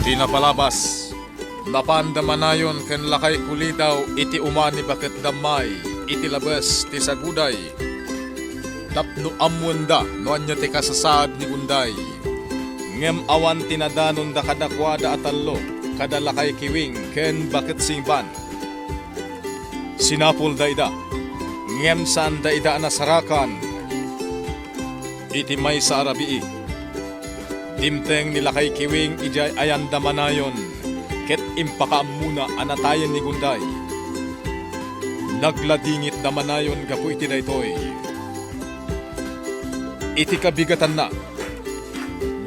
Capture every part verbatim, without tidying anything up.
Ti napalabas, napanda Manayon ken Lakay Kulidaw iti uma ni Baket Dammay iti labes ti saguday tapno ammoenda no ania ti kasasaad ni Gunday. Ngem awan ti nadanonda kadakuada a tallo, kada Lakay Kiwing ken Baket Singban. Sinapulda ida, ngem saanda ida a nasarakan. Iti maysa a rabii, dimteng ni Lakay Kiwing idiay ayanda Manayon ket impakaammona a natayen ni Gunday. Nagladingit da Manayon gapu iti daytoy. Iti kabigatanna,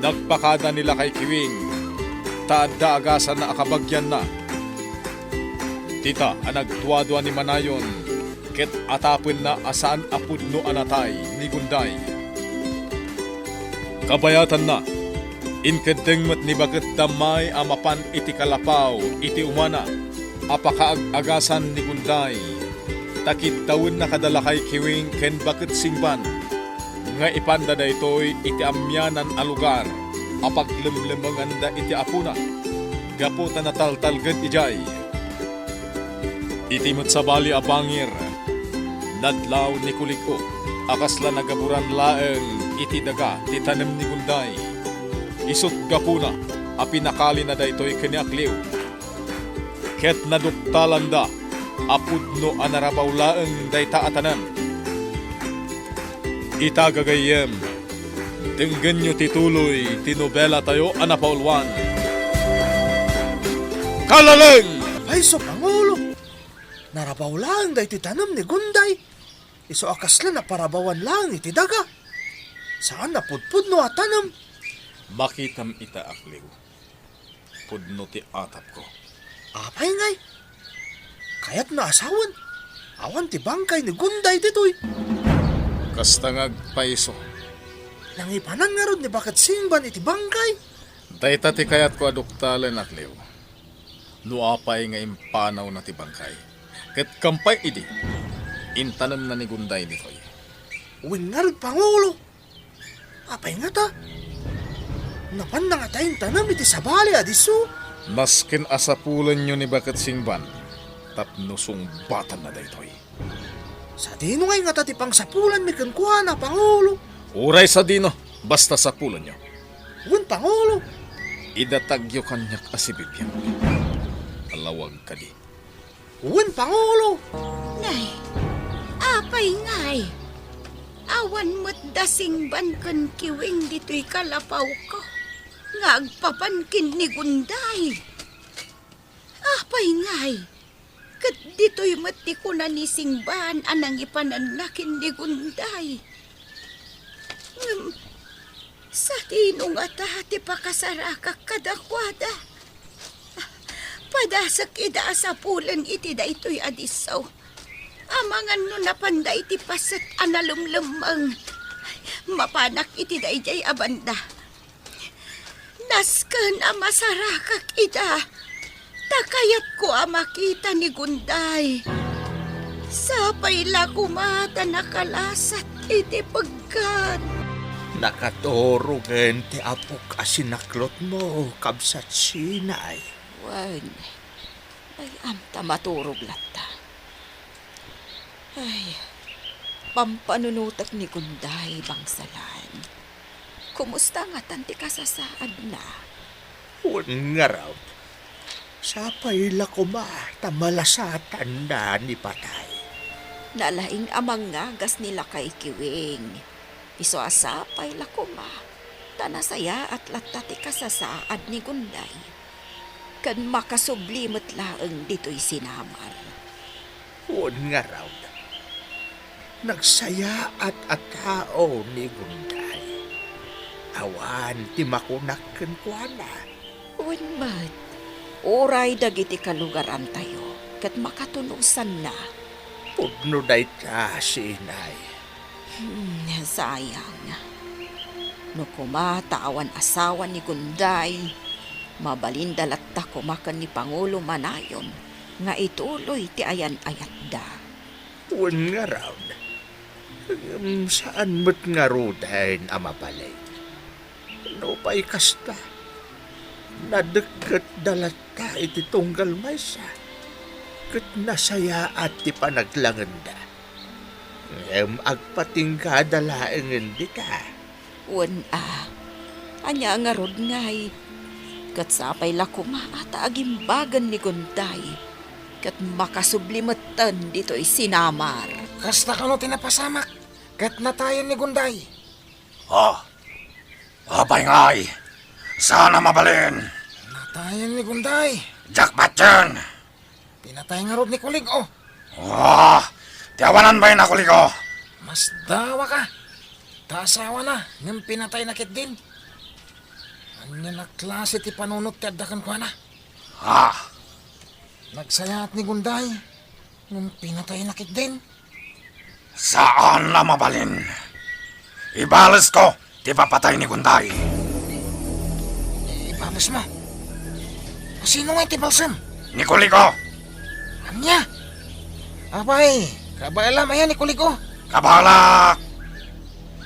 nagpakada ni Lakay Kiwing ta adda agasanna a kabagianna. Dita a nagduadua ni Manayon ket atapenna a saan a pudno a natay ni Gunday. Kabayatanna, inkeddeng met ni Baket Dammay a mapan iti kalapaw iti umana a pakaag-agasan ni Gunday, ta kiddawenna kada Lakay Kiwing ken Baket Singban nga ipanda daytoy iti amianan a lugar a paglemlemenganda iti apona gapu ta nataltalged idiay. Iti met sabali a bangir, nadlaw ni Kulig-o a kasla nagaburan laeng iti daga ti tanem ni Gunday. Isut' gapuna a pinakalina daytoy ken ni Akliw. Ket naduktalanda a pudno a narabaw laeng dayta a tanem. Ita, gagayyem, denggenyo ti tuloy ti nobelatayo a napauluan. Kalaleng! Payso, Pangulo! Narabaw laeng daytoy tanem ni Gunday. Isu a kasla naparabawan laeng iti daga. Saan a pudpudno a tanem. Makitam ita, Akliw. Pudno ti atapko. Apay ngay? Kayatna a sawen, awan ti bangkay ni Gunday ditoy. Kasta nga agpayso. Nangipanan ngarud ni Baket Singban iti bangkay. Dayta ti kayatko a duktalen, Akliw. No apay nga impanawna ti bangkay, ket kampay idi, intanemna ni Gunday ditoy. Wen ngarud, Pangulo. Apay ngata? Napanna ngata intanem iti sabali a disso? Nasken a sapulenyo ni Baket Singban tapno sungbatanna daytoy. Sadino ngay ngata ti pangsapulanmi kenkuana, Pangulo? Uray sadino, basta sapulenyo. Wen, Pangulo. Idatagyo kaniak a sibibiag. Alawag kadi. Wen, Pangulo. Nay, apay ngay? Awan met da Singban ken Kiwing ditoy kalapawko nga agpapan ken ni Gunday. Apay ngay? Ket ditoy met ti kuna ni Singban a nangipananna ken ni Gunday. Ngem sadino ngata ti pakasarakak kadakuada? Padasek ida a sapulen iti daytoy a disso. Amangan no napanda iti paset a nalemlemmeng, mapanak iti daydiay a banda. Nasken a masarakak ida, ta kayatko a makita ni Gunday. Sapay la koma ta nakalasat iti pegkan. Nakaturogen ti apok a sinaklotmo, Kabsat Sinay. Wen, ay, anta maturog latta. Ay, pampanunotek ni Gunday, bangsalan. Kumusta ngatan ti kasasaadna? Wen ngarud, sapay la koma ta malasatanna ni patay. Nalaing a mangngagas ni Lakay Kiwing. Isu a sapay la koma ta nasayaat latta ti kasasaad ni Gunday, ken makasubli met laeng ditoy sinamar. Wen ngarud, nagsayaat a tao ni Gunday. Awan ti makunak kenkuana. Wen met, uray dagiti kalugarantayo ket makatunosanna. Pudno dayta, Sinay. Hmm, sayang. No koma ta awan asawa ni Gunday, mabalinda latta koma ken ni Pangulo Manayon nga ituloy ti ayan-ayatda. Wen ngarud, ngem saan met ngaruden a mabalin. Nupay kasta, Nadekket da latta iti tunggal maysa, ket nasayaat ti panaglangenda. Ngem agpatinggada laengen dita. Wen a, ania ngarud ngay? Ket sapay la koma ta agimbagen ni Gunday, ket makasubli metten ditoy sinamar. Kasta kano ti napasamak, ket natayen ni Gunday. Ah, apay ngay? Saan a mabalin? Natayen ni Gunday. Diak patien. Pinatay ngarud ni Kulig-o. Ah, ti awanan bain a Kulig-o. Masdawa ka. Ta asawana, ngem pinatay na ketdin. Ania a klase ti panunot ti adda kenkuana? Ah. Nagsayaat ni Gunday, ngem pinatay na ketdin. Saan a mabalin. Ibalesko ti papatay ni Gunday. Ibales mo? Sino nga iti balsem? Ni Kulig-o. Ania? Apay, kabaelam aya ni Kulig-o? Kabaelak.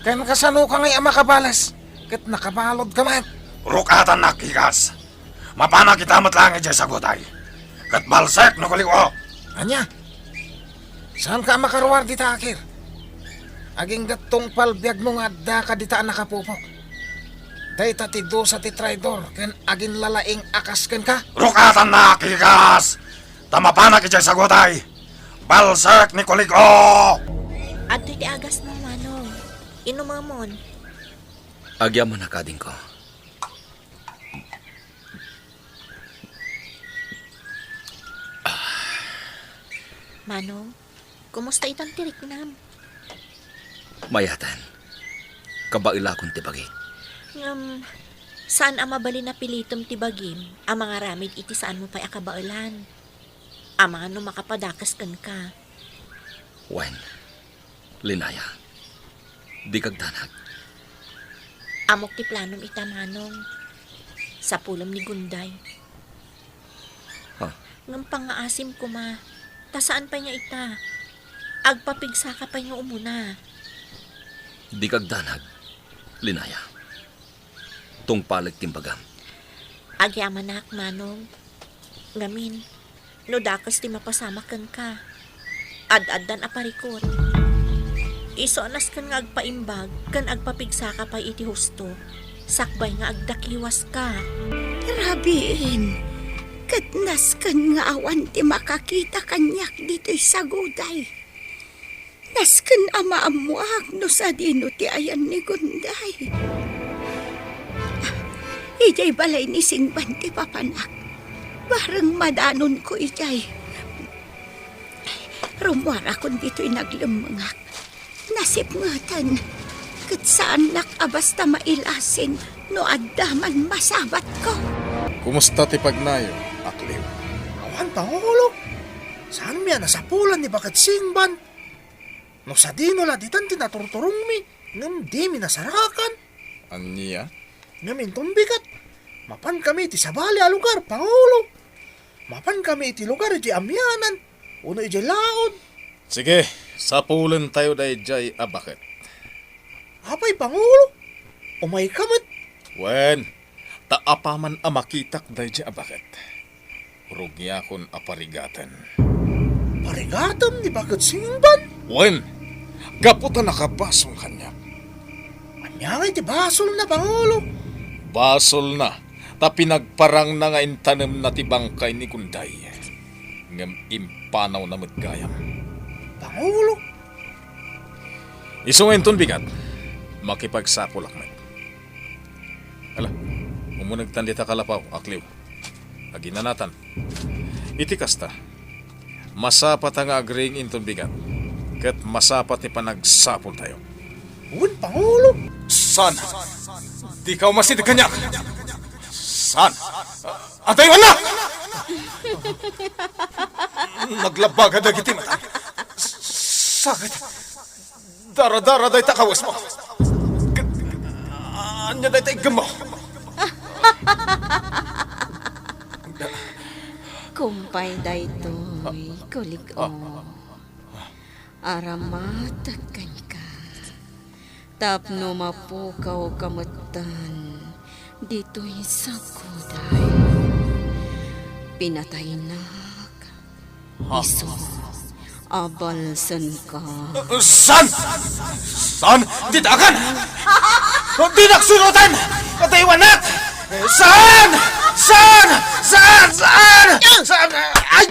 Ken kasano ka ngay a makabales? Ket nakabalud ka met. Rukatannak, Higas. Mapanak ita met laeng idiay saguday. Ket balsek no Kulig-o. Ania? Saan ka a makaruar dita, Akir? Agingga tungpal biagmo nga adda ka dita a nakapupok. Dayta ti dusa ti traidor ken aginlalaing a kas kenka. Rukatannak, Higas! Ta mapanak idiay saguday. Balsek ni Kulig-o! Adtoy ti agasmo, Manong. Inumemon. Agyamanak, adingko. Manong, kumusta itan ti riknam? Mayaten. Kabaelakon ti bagik. Ngem, saan a mabalin a pilitem ti bagim a mangaramid iti saanmo pay a kabaelan. Amangan no makapadakes kenka. Wen, Linaya, dika agdanag. Ammok ti planom ita, Manong. Sapulem ni Gunday. Ha? Ngem pangngaasim koma, ta saan pay nga ita. Agpapigsaka pay nga umuna. Dika agdanag, Linaya. Tungpalek ti imbagam. Agyamanak, Manong. Ngamin, no dakes ti mapasamak kenka, ad-addan a parikut. Isu a nasken nga agpaimbag ken agpapigsaka pay iti husto, sakbay nga agdakiwaska. Rabiin, ket nasken nga awan ti makakita kaniak ditoy saguday. Nasken a maammoak no sadino ti ayan ni Gunday. Idiay balay ni Singban ti papanak. Bareng madanonko idiay. Rummuarakon ditoy naglemmengak. Nasipngeten. Ket saannak a basta mailasin no adda man masabatko. Kumusta ti pagnayo, Akliw? Awan, Pangulo. Saanmi a nasapulan ni Baket Singban? No sadino la ditan ti naturturongmi, ngem dimi nasarakan. Ania? Ngem inton bigat, mapankami iti sabali a lugar, Pangulo. Mapankami iti lugar idiay amianan, wenno idiay laod. Sige, sapulentayo daydiay a baket. Apay, Pangulo? Umayka met. Wen, ta apaman a makitak daydiay a baket, rugiakon a parigaten. Parigatem ni Baket Singban? Wen, gapu ta nakabasol kaniak. Ania nga iti basolna, Pangulo? Basolna, ta pinagparangna nga intanemna ti bangkay ni Gunday. Ngem impanawna met gayam. Pangulo? Isu nga inton bigat, makipagsapulak met. Ala, umunegtan dita kalapaw, Akliw. Aginanatan. Iti kasta, masapata nga agriing inton bigat, ket masapa ti panagsapultayo. Wen, Pangulo. Saan? Dika umasideg kaniak. Saan? Adayo, anak! Naglabaga dagiti mata. Sakit. Daradara dayta kawesmo. Ket ania dayta iggemmo? Kumpay daytoy, Kulig-o. Aramatek kenka. Tapno mapukawka metten, Ditoy saguday, pinataynak. Ha? Isu, abalsenka. Saan? Saan? Ditakan! Dinak suroten! Pataywanak! Saan? Saan? Saan? Saan? Saan? Ay!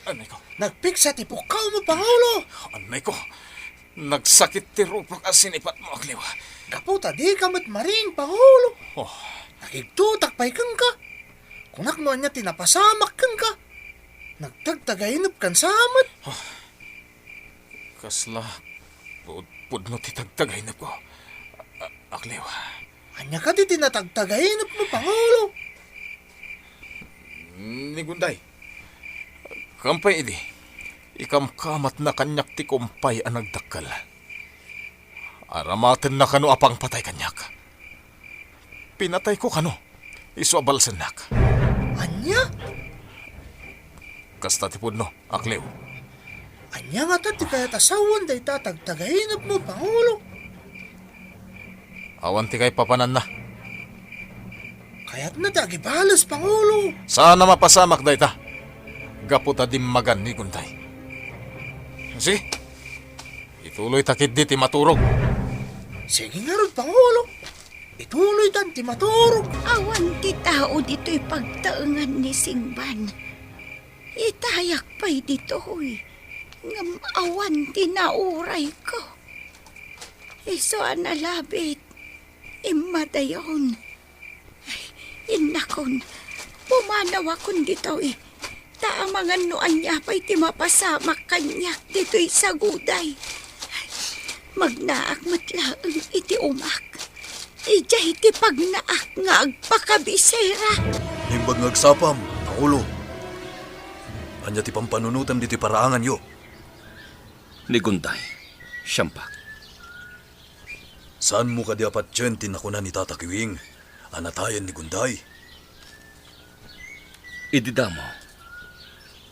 Anay ko. Nagpiksa ti pukkaw mo, Pangulo. Anay ko. Nagsakit ti rupok a sinipat mo, Akliw. Gapu ta dika met maring, Pangulo. Oh. Nakigtutak pay kenka. Kunak no ania ti napasamak kenka. Nagtagtagainep kan samet. Oh. Kasla pud-, pudno ti tagtagainep ko. A-, Akliw. Ania kadi ti natagtagainep mo, Pangulo? Ni Gunday. Kampay idi, ikamkamatna kaniak ti kumpay a nagdakkel. Aramatenna kano a pangpatay kaniak. Pinatayko kano, isu a balsennak. Ania? Kasta ti pudno, Akliw. Ania ngata ti kayat a sawen dayta a tagtagainep mo, Pangulo? Awan ti kaipapananna. Kayatna ti agibales, Pangulo. Saan a mapasamak dayta. Gapu ta dimmagan ni Gunday. Sige. Ituloy ta ketdi ti maturog. Sige ngarud, Pangulo. Ituloy tan ti maturog. Awan ti tao ditoy pagtaengan ni Singban. Itayak pay ditoy, ngem awan ti naurayko. Isu a nalabit, immadayon. Ay, innakon, pumanawakon ditoy, ta amangan no ania pay ti mapasamak kaniak ditoy saguday. Magnaak met laeng iti umak. Idiay ti pagnaak nga agpakabisera. Naimbag nga agsapam, Pangulo. Ania ti pampanunotem ditoy paraanganyo? Ni Gunday, siampak. Saanmo kadi a patien ti nakuna ni Tata Kiwing a natayen ni Gunday? Idi damo,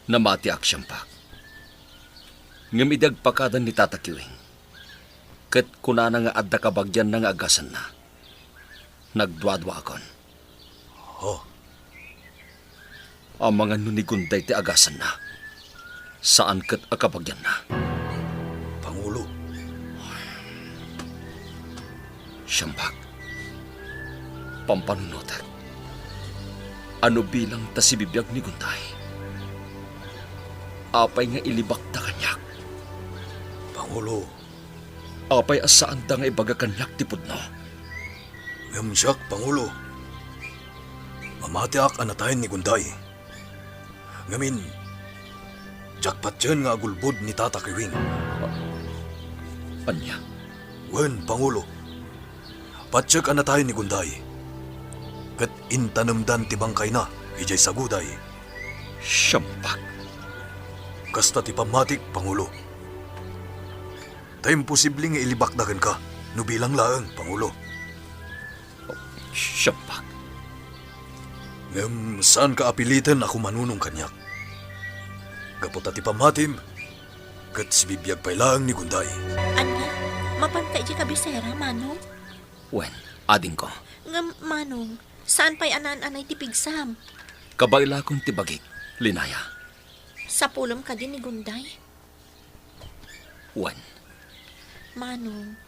namatiak, siampak. Ngem idi agpakada ni Tata Kiwing, ket kunana nga adda kabagianna nga agasenna, nagduaduaakon. Oh. Amangan no ni Gunday ti agasenna, saan ket a kabagianna. Pangulo. Siambag, pampanunotek. Ano bilang ta sibibiag ni Gunday? Apay nga ilibakda kaniak? Pangulo. Apay a saanda nga ibaga kaniak ti pudno? Ngem siak, Pangulo, mamatiak a natayen ni Gunday. Ngamin, diak patien nga agulbod ni Tata Kiwing. Ania? Wen, Pangulo. Patiek a natayen ni Gunday, ket intanemdan ti bangkayna idiay saguday. Siambag. Kasta ti pammatik, Pangulo. Ta imposible nga ilibakda kenka no bilang laeng, Pangulo. Siambag. Ngem saanka a piliten a kumanunong kaniak. Gapu ta ti pammatim, ket sibibiag pay laeng ni Gunday. Ania, mapanka idiay kabisera, Manong? Wen, adingko. Ngem, Manong, saan pay a naan-anay ti pigsam? Kabaelakon ti bagik, Linaya. Sapulem kadi ni Gunday? Wen. Manong,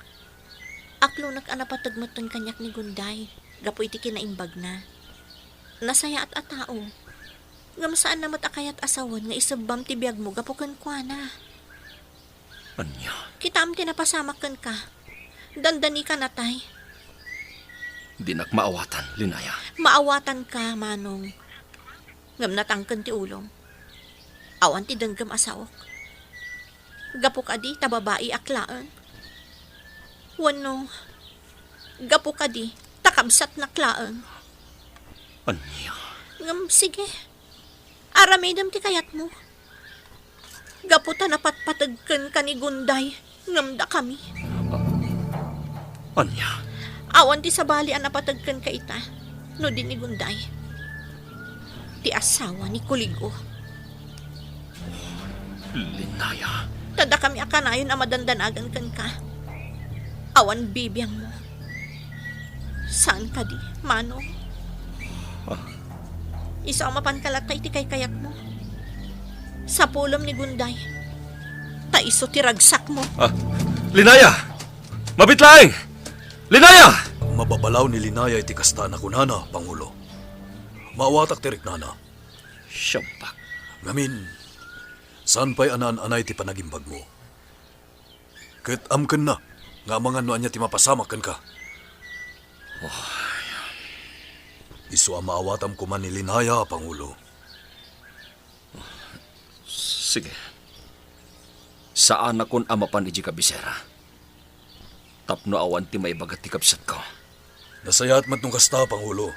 aklonek a napateg metten kaniak ni Gunday gapu iti kinaimbagna. Nasayaat a tao. Ngem saanna met a kayat a sawen nga isebbam ti biagmo gapu kenkuana. Ania? Kitaem ti napasamak kenka. Dandanika natay. Dinak maawatan, Linaya. Maawatanka, Manong. Ngem natangken ti ulom. Awan ti denggem a saok. Gapu kadi ta babaiak laeng? Wenno, gapu kadi ta kabsatnak laeng? Ania? Ngem sige, aramidem ti kayatmo. Gapu ta napatpateg kenka ni Gunday, ngem dakami. Ania? Awan ti sabali a napateg kenka ita, no di ni Gunday. Ti asawa ni Kuligo. Linaya. Ta dakami a kanayon a madandanagan kenka. Awan bibiangmo. Saan kadi, Manong? Ah. Isu a mapanka latta iti kaykayatmo. Sapulem ni Gunday. Ta isu ti ragsakmo. Ah, Linaya! Mabit laeng! Linaya! Mababalaw ni Linaya iti kasta a nakunana, Pangulo. Maawatak ti riknana. Siampak. Ngamin, saan pay a naan-anay ti panagimbagmo. Ket amkenna nga amangan no ania ti mapasamak kenka. Oh. Isu a maawatam koma ni Linaya, Pangulo. Sige. Saanakon a mapan idiay kabisera. Tapno awan ti maibaga ti kabsatko. Nasayaat met no kasta, Pangulo.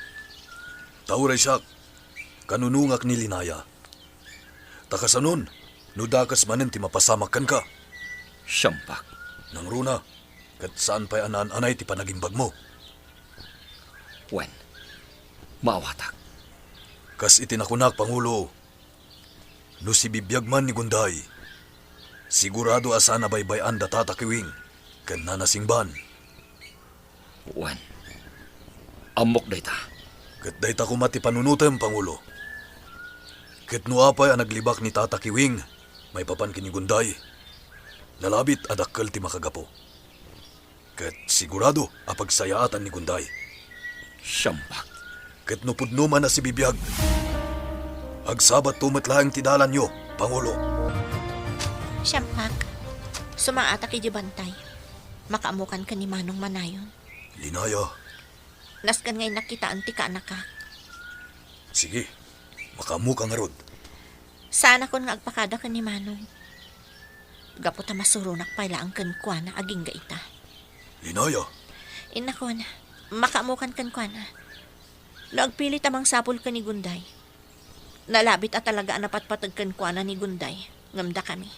Ta uray siak, kanunongak ni Linaya. Ta kasanon, no dakes manen ti mapasamak kenka. Siampak. Nangruna, ket saan pay a naan-anay ti panagimbagmo. Wen, maawatak. Kas iti nakunak, Pangulo, no sibibiag man ni Gunday, sigurado a saan a baybay-an da Tata Kiwing ken Nana Singban. Wen, ammok dayta. Ket dayta koma ti panunotem, Pangulo. Ket no apay a naglibak ni Tata Kiwing maipapan ken ni Gunday, nalabit a dakkel ti makagapu. Ket sigurado a pagsayaatan ni Gunday. Siampak. Ket no pudno man a sibibiag, agsabatto met laeng ti dalanyo, Pangulo. Siampak, sumaatak idiay bantay. Makaammokan ken ni Manong manayon. Linaya. Nasken nga innak kitaen ti kaanakak. Sige, makaammoka ngarud. Saanakon nga agpakada ken ni Manong. Gapu ta masuronak pay laeng kenkuana agingga ita. Linaya. Innakon, makaammokan kenkuana. No agpilit a mangsapul ken ni Gunday, nalabit a talaga a napatpateg kenkuana ni Gunday, ngem dakami.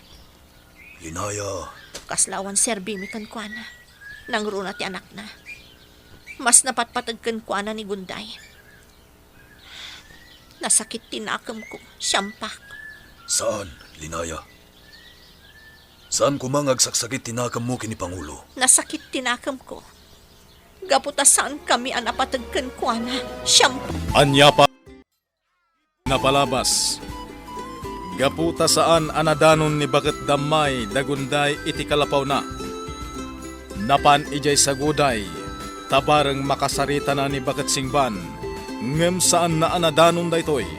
Linaya. Kasla awan serbimi kenkuana. Nangruna ti anakna. Mas napatpateg kenkuana ni Gunday. Nasakit ti nakemko, Siampak. Saan, Linaya. Saan koma nga agsaksakit ti nakemmo ken ni Pangulo. Nasakit ti nakemko. Gapu ta saankami a napateg kenkuana, Siampak. Ania pay napalabas. Gapu ta saan a nadanon ni baket Dammay da Gunday iti kalapawna. Napan idiay Saguday, ta bareng makasaritana ni baket Singban, ngem saanna a nadanon daytoy.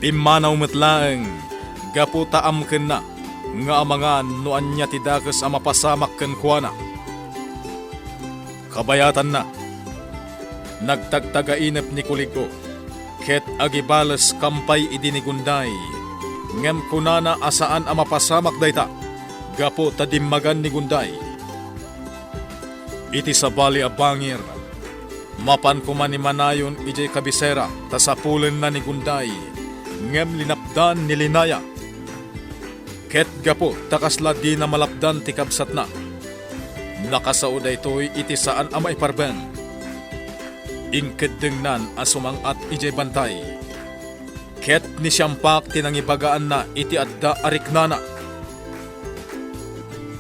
Pimmanaw met laeng gapu ta amkenna nga amangan no ania ti dakes a mapasamak kenkuana. Kabayatanna, nagtagtagainep ni Kuliggo, ket agibales kampay idi ni Gunday, ngem kunana a saan a mapasamak dayta gapu ta dimmagan ni Gunday. Iti sabali a bangir, mapan koma ni Manayon idiay kabisera ta sapulenna ni Gunday, ngem linapdan ni Linaya. Ket gapu ta kasla dina malapdan ti kabsatna, nakasao daytoy iti saan a maiparbeng. Inkeddengnan a sumang-at idiay bantay, ket ni Siampak ti nangibagaanna iti adda a riknana.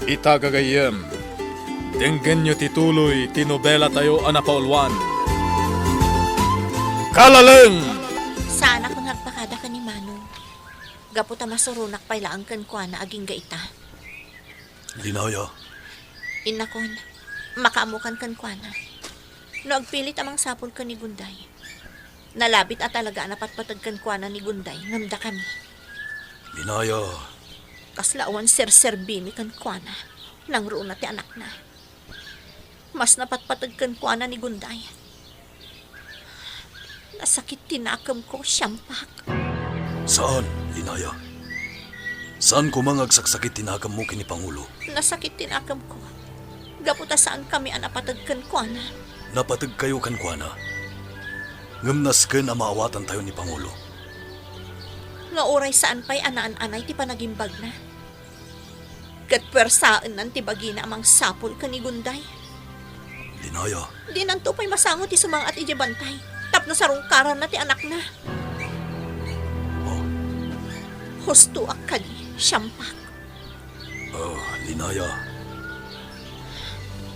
Ita gagayyem, denggenyo ti tuloy ti nobelatayo a napauluan. Kalaleng! Saanakon nga agpakada ken ni Manong. Gapu ta masuronak pay laeng kenkuana agingga ita. Linaya. Innakon, makaammokan kenkuana. No agpilit a mangsapul ken ni Gunday, nalabit a talaga a napatpateg kenkuana ni Gunday ngem dakami. Linaya. Kasla awan serserbimi kenkuana, nangruna ti anakna. Mas napatpateg kenkuana ni Gunday. Nasakit ti nakemko, Siampak. Saan, Linaya. Saan koma nga agsaksakit ti nakemmo ken ni Pangulo. Nasakit ti nakemko. Gapu ta saankami a napateg kenkuana. Napateg kayo kenkuana. Ngem nasken a maawatantayo ni Pangulo. Nga uray saan pay a naan-anay ti panagimbagna. Ket puersaennan ti bagina a mangsapul ken ni Gunday. Linaya. Dinanto pay masango ti sumang-at idiay bantay tapno sarungkaranna ti anakna. Oh. Hustoak kadi, Siampak. Oh, Linaya.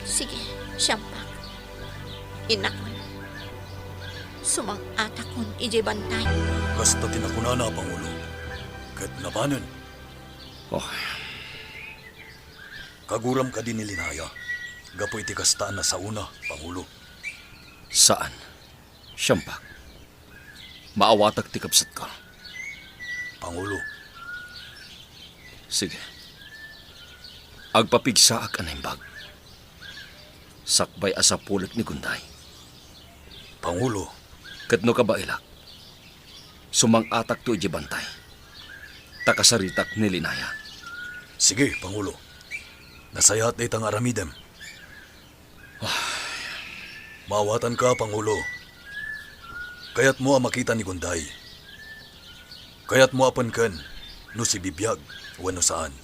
Sige, Siampak. Innakon, sumang-atakon idiay bantay. Kasta ti nakunana, Pangulo. Ket nabanen. Oh. Kaguram kadi ni Linaya, gapu iti kasta a nasaona, Pangulo? Saan. Siambak. Maawatak ti kabsatko. Pangulo. Sige. Agpapigsaak a naimbag. Sakbay a sapulek ni Gunday. Pangulo. Ket no kabaelak, sumang-atakto idiay bantay. Ta kasaritak ni Linaya. Sige, Pangulo. Nasayaat dayta nga aramidem. Maawatanka, Pangulo. Kayatmo a makita ni Gunday. Kayatmo a penken no sibibiag wenno saan.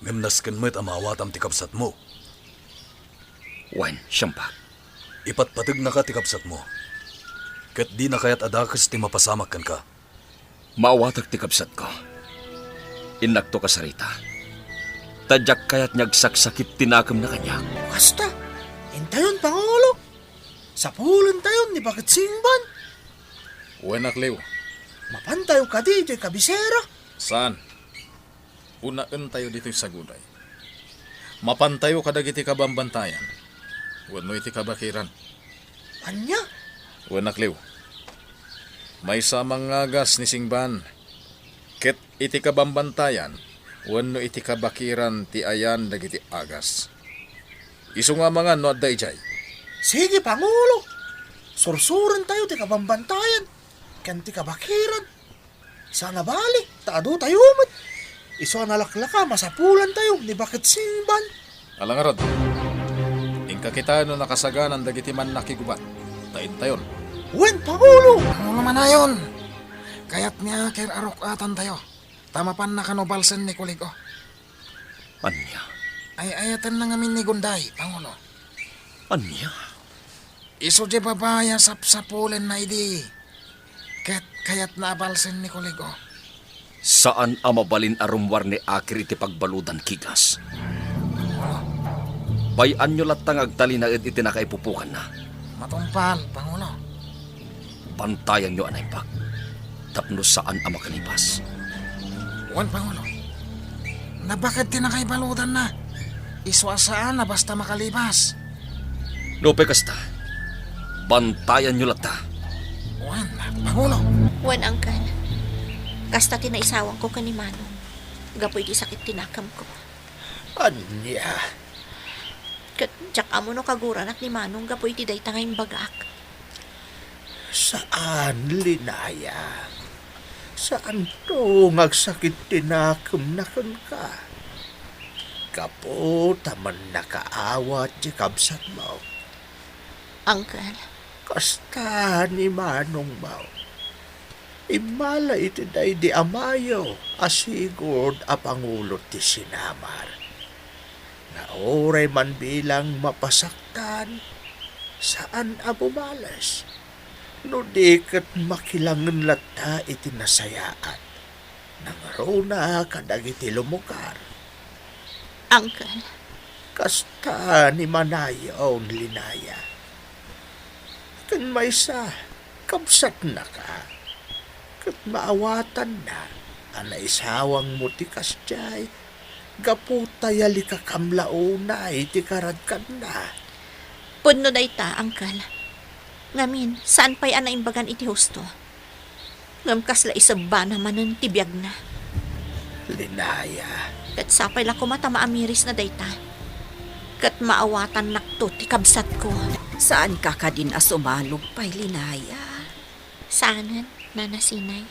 Ngem nasken met a maawatam ti kabsatmo. Wen, Siambak. Ipatpategnaka ti kabsatmo. Ket dina kayat a dakes ti mapasamak kenka. Maawatak ti kabsatko. Innakto kasarita. Ta diak kayat nga agsaksakit ti nakemna kaniak. Kasta, intayon, Pangulo. Sapulentayon ni Baketsingban. Wen, Akliw. Mapantayo kadi idiay kabisera? Saan. Unaentayo ditoy saguday. Mapantayo kadagiti kabambantayan wenno iti kabakiran. Ania? Wen, Akliw. Maysa a mangagas ni Singban, ket iti kabambantayan wenno iti kabakiran ti ayan dagiti agas. Isu nga amangan no adda idiay. Sige, Pangulo. Sursurentayo ti kabambantayan ken ti kabakiran. Saan a bali, ta adu tayo met. Isu a nalaklaka, masapulan tayo ni Baketsingban. Ala ngarud, inka kita no nakasaganan dagiti mannakigubat, ta intayon. Wen, Pangulo! Pangulo Manayon, kayatmi a ket aruk-atan tayo, ta mapanna kano balsen ni Kulig-o. Ania? Ay-ayatenna ngamin ni Gunday, Pangulo. Ania? Isu diay babai a sapsapulenna idi. Ket kayatna a balsen ni Kulig-o. Saan a mabalin a rummuar ni Akir iti pagbaludan, Kigas. Bay-anyo latta nga agtalinaed iti nakaipupukanna. Matungpal, Pangulo. Bantayanyo a naimbag tapno saan a makalipas. Wen, Pangulo. Nabaked ti nakaibaludanna. Isu a saan a basta makalipas. Nupay kasta, bantayanyo latta. Wen, Pangulo. Wen, Uncle. Kasta ti naisawangko ken ni Manong gapu iti sakit ti nakemko. Ania? Ket diak ammo no kaguranak ni Manong gapu iti dayta nga imbagak. Saan, Linaya. Saanto nga agsakit ti nakemna kenka. Gapu ta mannakaawat ti kabsatmo. Uncle. Kasta ni Manongmo. Immala iti daydi amayo a sigud a pangulo ti sinamar. Nga uray man bilang mapasaktan, saan a bumales. No di ket makilangen latta iti nasayaat. Nangruna kadagiti lumugar. Uncle. Kasta ni Manayon, Linaya. Ken maysa, kabsatnaka. Ket maawatanna a naisawangmo ti kasdiay, gapu ta yalikakam la unay ti karadkanna. Pudno dayta, Uncle. Ngamin, saan pay a naimbagan iti husto. Ngem kasla isebbana manen ti biagna. Linaya. Ket sapay la koma ta maamirisna dayta. Ket maawatannakto ti kabsatko. Saanka kadin a sumalog pay, Linaya? Saanen, Nana Sinay.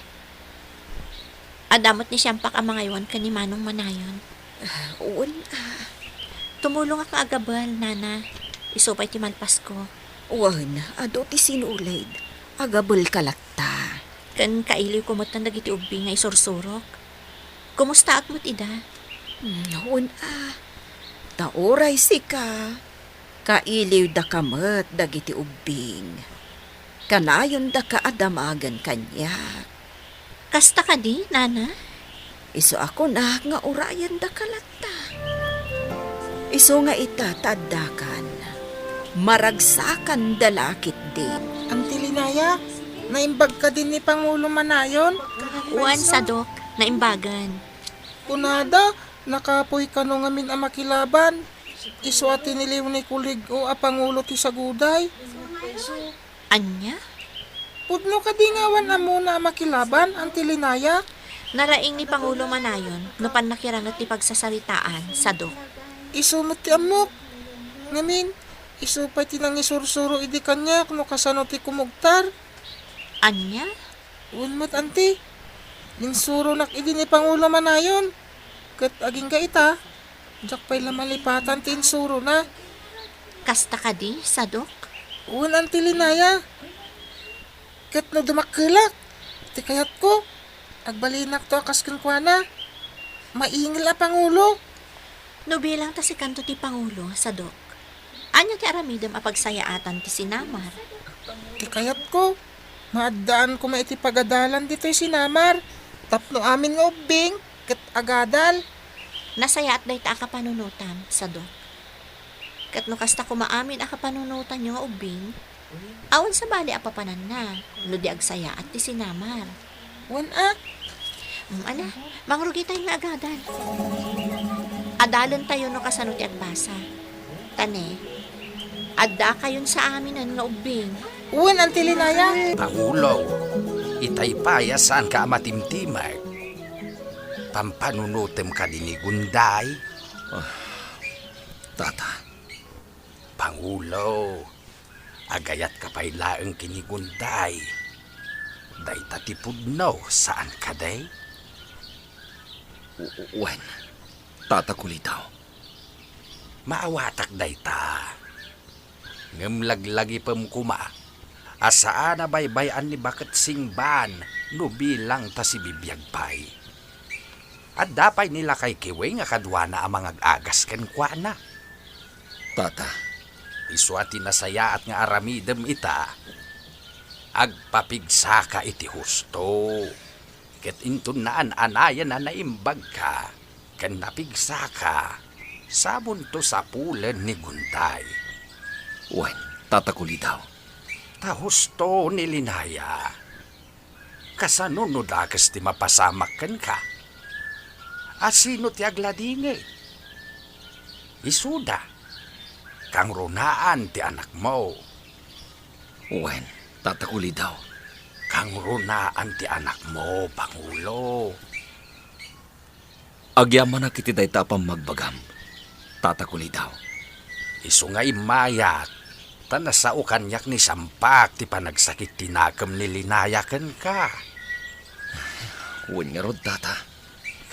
Adda met ni Siampak a mangaywan ken ni Manong Manayon. Ah, wen, ah. Tumulongak nga agabel, Nana. Isu pay ti malpasko. Wen, adu ti sinulid. Agabelka latta. Ken kailiwko metten dagiti ubbing nga isursurok. Kumustaak met ida? Hmm, wen, ah. Ta uray sika, kailiwdaka met dagiti ubbing. Kanayondaka a damagen kaniak. Kasta kadi, Nana? Isu a kunak nga urayendaka latta. Isu nga ita ta addakan. Maragsakan da la ketdi. Anti Linaya, naimbag kadi ni Pangulo Manayon? Wen, Sadok, naimbagan. Kunada, nakapoy kano ngamin a makilaban. Isu a tiniliw ni Kulig-o a pangulo ti saguday. Ania? Pudno kadi nga awan ammona a makilaban, Anti Linaya? Naraing ni Pangulo Manayon no pannakirangit ti pagsasaritaan, Sadok. Isu met ti ammok. Ngamin, isu pay ti nangisursuro idi kaniak no kasano ti kumugtar. Ania? Wen met, Anti. Insuronak idi ni Pangulo Manayon. Ket agingga ita, diak pay la malipatan ti insurona. Kasta kadi, Sadok? Wen, Anti Linaya. Ket no dumakkelak ti kayatko, agbalinakto a kas kenkuana. Maingel a pangulo. No bilang ta sikanto ti pangulo, Sadok, ania ti aramidem a pagsayaatan ti sinamar? Ti kayatko, maaddaan koma iti pagadalan ditoy sinamar, tapno amin nga ubbing ket agadal. Nasayaat dayta a kapanunotam, Sadok. Ket no kasta koma amin a kapanunotanyo nga ubbing, awan sabali a papananna no di agsayaat ti sinamar. Wen a. Mm, ala, mangrugitayo nga agadal. Adalentayo no kasano ti agbasa. Ta ne, addakayon sa aminen nga ubbing. Wen, Anti Linaya. Pangulo, itay pay a saanka a matimtimag. Pampanunotem kadi ni Gunday? Ah, Tata. Pangulo, agayatka pay laeng ken ni Gunday. Dayta ti pudno, saan kadi? W-, wen, Tata Kulidaw. Maawatak dayta. Ngem laglagipem koma a saan a baybay-an ni Baket Singban no bilang ta sibibiag pay. Adda pay ni lakay Kiwing a kaduana a mangag-agas kenkuana. Tata. Isu a ti nasayaat nga aramidem ita, agpapigsaka iti husto. Ket inton naan-anayan a naimbagka ken napigsaka, sabonto sapulen ni Gunday. Wen, Tata Kulidaw. Ta husto ni Linaya. Kasano no dakes ti mapasamak kenka? A sino ti agladingit? Isuda. Kangrunaan ti anakmo. Wen, Tata Kulidaw. Kangrunaan ti anakmo, Pangulo. Agyamanak iti dayta a pammagbagam, Tata Kulidaw. Isu nga immayat, ta nasao kaniak ni Sampak ti panagsakit ti nakem ni Linaya kenka. Wen ngarud, Tata.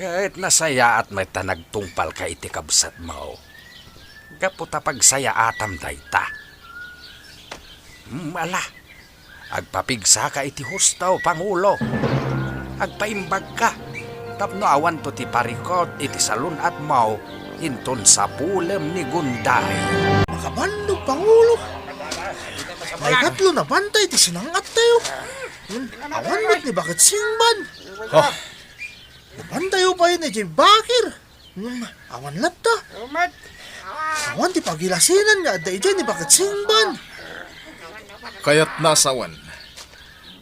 Ket nasayaat met ta nagtungpalka iti kabsatmo. Gapu ta pagsayaatam dayta. Mm, ala, agpapigsaka iti husto, Pangulo. Agpaimbagka tapno awanto ti parikut iti salun-atmo inton sapulem ni Gunday. Makabannog, Pangulo. Maikatlo na bantay ti sinang-attayo. Awan met ni Baket Singban. Ha? Napantayo pay ni Jim Bakir. Hmm, awan latta. Umat. Awan ti pagilasinan nga adda idiay ni Baket Singban. Kayatna a sawen,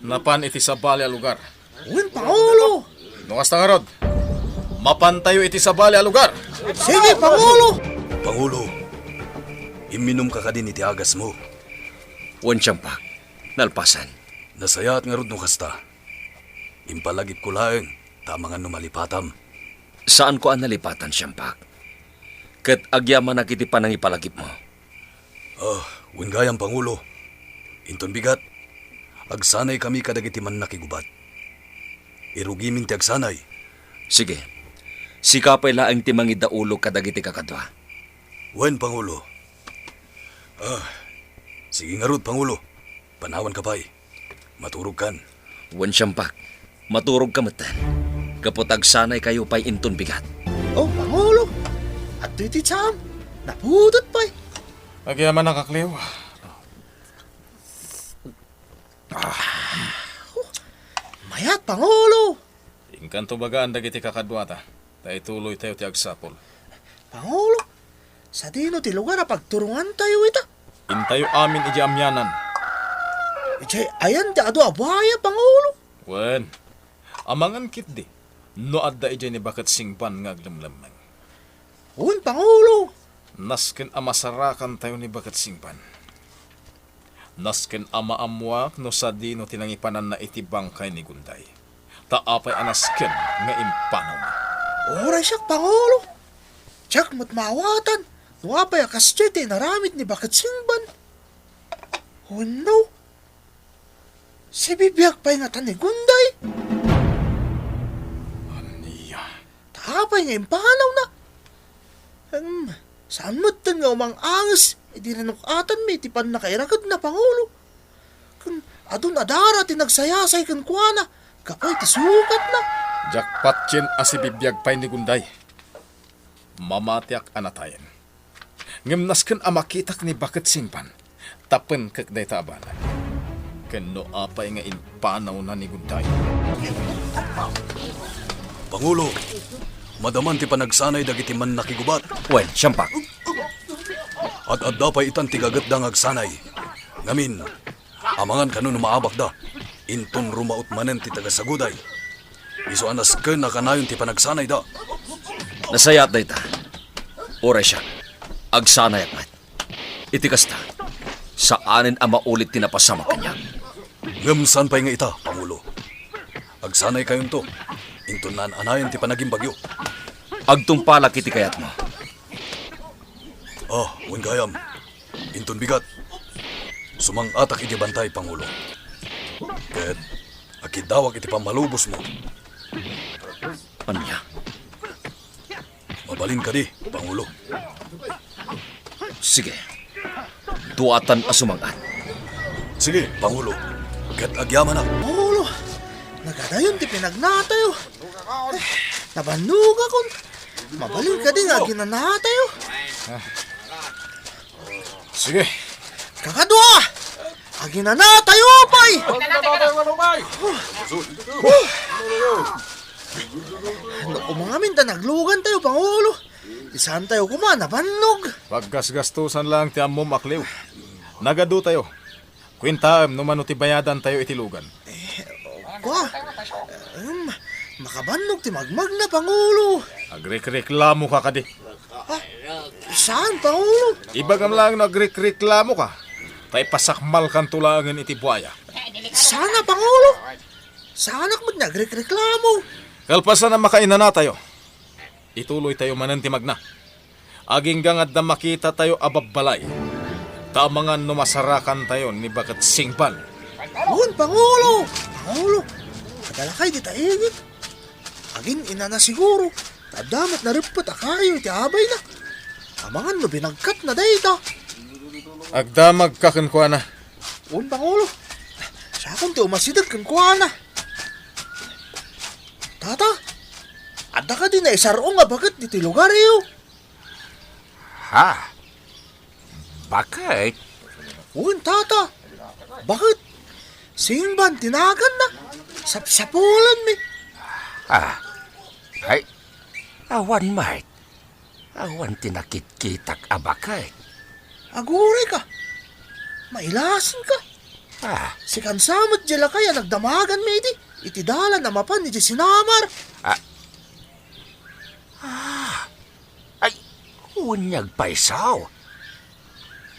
napan iti sabali a lugar. Wen, Pangulo. No kasta ngarud, mapantayo iti sabali a lugar. Sige, Pangulo. Pangulo, imminumka kadin iti agasmo? Wen, Siampak, nalpasan. Nasayaat ngarud no kasta. Impalagipko laeng ta amangan no malipatam. Saanko a nalipatan, Siampak. Ket agyamanak iti panangipalagipmo. Ah, wen gayam, Pangulo. Inton bigat, agsanaykami kadagiti mannakigubat. Irugimin ti agsanay. Sige. Sika pay laeng ti mangidaulo kadagiti kakadua. Wen, Pangulo. Ah, sige ngarud, Pangulo. Panawanka pay. Maturogkan. Wen, Siampak, maturogka metten. Gapu ta agsanaykayo pay inton bigat. Oh, Pangulo! Adtoy ti tsaam. Napudot pay. Agyamanak, Cleo. Ah. Mayat, Pangulo! Inkanto bagaan dagiti kakaduata, ta ituloytayo ti agsapul. Pangulo, sadino ti lugar a pagturongantayo ita? Intayo amin idiay amianan. Idiay ayan ti adu a buaya, Pangulo? Wen, amangan ketdi no adda idiay ni Baket Singban nga aglemlemmeng. Wen, Pangulo. Nasken a masarakantayo ni Baket Singban. Nasken a maammoak no sadino ti nangipananna iti bangkay ni Gunday. Ta apay a nasken nga impanawna? Uray siak, Pangulo. Diak met maawatan no apay a kasdiay ti inaramid ni Baket Singban. Wenno, sibibiag pay ngata ni Gunday? Ania? Ta apay nga impanawna? Em, saan metten nga umang-anges idi rinuk-atanmi iti pannakairaketna, Pangulo. Ken adun a dara ti nagsayasay kenkuana gapu iti sukatna. Diak patien a sibibiag pay ni Gunday. Mamatiak a natayen. Ngem nasken a makitak ni Baket Singban, ta penkek dayta a banag. Ken no apay nga impanawna ni Gunday? Pangulo, madaman ti panagsanay dagiti mannakigubat. Wen, siampak. Ad-adda pay itan ti gagetda nga agsanay. Ngamin, amangan kano no maabakda. Inton rumaut manen ti taga-Saguday, isu a nasken a kanayon ti panagsanayda. Nasayaat dayta. Uray siak, agsanayak met. Iti kasta, saanen a maulit ti napasamak kaniak. Ngem saan pay nga ita, Pangulo. Agsanaykayonto, inton naan-anayon ti panagimbagyo. Agtungpalak iti kayatmo. Ah, wen gayam. Inton bigat, sumang-atak iti bantay, Pangulo. Ket akiddawak iti pammalubosmo. Ania? Mabalin kadi, Pangulo? Sige. Duatan a sumang-at. Sige, Pangulo. Ket agyamanak. Pangulo, nagadayon ti pinagnatayo. Eh, nabannogakon. Mabalin kadi nga aginanatayo? Sige. Kakadua! Aginanatayo pay! No umangamin ta naglugantayo, Pangulo. Ti saantayo koma nabannog. Paggasgastusan lang ti ammom, Akliw. Nagadutayo. Kuentaem no mano ti bayadantayo iti lugan. Eh, kua, em, makabannog ti magmagna, Pangulo. Agrikreklamoka kadi? Ah, saan, Pangulo? Ibagam laeng no agrikreklamoka, ta ipasakmalkanto laengen iti buaya. Saan a, Pangulo? Saanak met nga agrikreklamo. Kalpasan a makainanatayo, ituloytayo manen ti magna. Agingga nga adda makitatayo a babbalay, ta amangan no masarakantayo ni Baket Singban. Wen, Pangulo! Pangulo, adda lakay dita igid. Agin-inana siguro, ta adda met nareppet a kayo iti abayna. Amangan no binagkatna dayta. Agdamagka kenkuana. Wen, Pangulo. Siakon ti umasideg kenkuana. Tata, adda kadi naisar-ong a baket ditoy lugaryo? Ha? Baket? Wen, tata. Baket. Singban ti naganna. Sapsapulenmi. Ah. Ay, awan met. Awan ti nakitkitak a baket. Agurayka. Mailasinka. Ah. Sikan sa met di lakay a nagdamaganmi idi, iti dalan a mapan idiay sinamar. Ah. Ah. Ay, wen nga agpayso.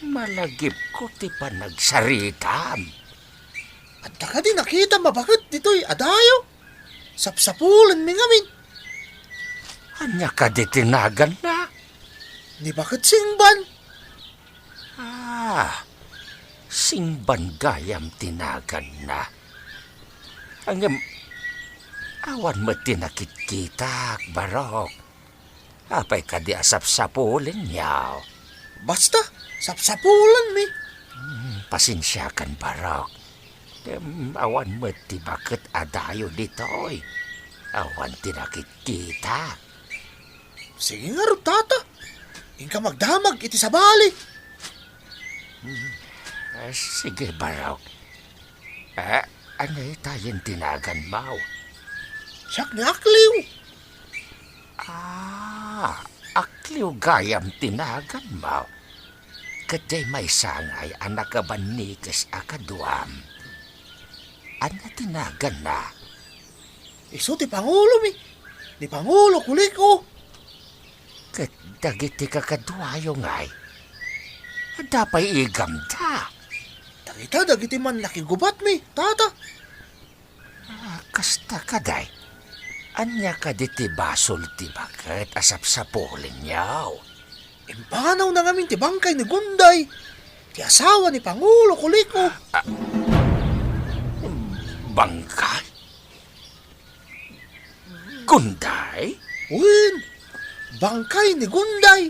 Malagipko ti panagsaritam. Adda kadi nakitam a baket ditoy adayo? Sapsapulenmi ngamin. Ania kadi ti naganna? Ni Baket Singban. Ah, Singban gayam ti naganna. Ngem, awan met ti nakitkitak, Barok. Apay kadi a sapsapulenyo? Basta, sapsapulenmi. Hmm, pasensiakan, Barok. Ngem awan met ti baket a dayo ditoy. Awan ti nakitkitak. Sige ngarud, tata. Inka magdamag iti sabali. Hmm. Ah, sige, Barok. Ah, ania itayen ti naganmo? Siak ni Akliw. Ah, Akliw gayam ti naganmo. Ket diay maysa ngay a nakabannigis a kaduam. Ania ti naganna? Isu ti pangulomi, ni Pangulo Kuliko. Ket dagiti kakaduayo ngay, adda pay igamda? Dagita dagiti mannakigubatmi, tata. Ah, kasta kadi. Ania kadi ti basol ti baket a sapsapulenyo? Impanawna ngamin ti bangkay ni Gunday, ti asawa ni Pangulo Kuliko. Ah, bangkay? Gunday? Wen, bangkay ni Gunday.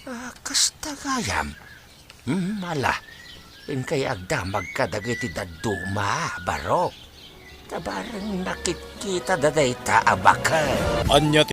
Ah, kasta gayam. Hmm, ala, inkay agdamag kadagiti dadduma, Barok. Ta bareng nakitkita dayta a baket. Ania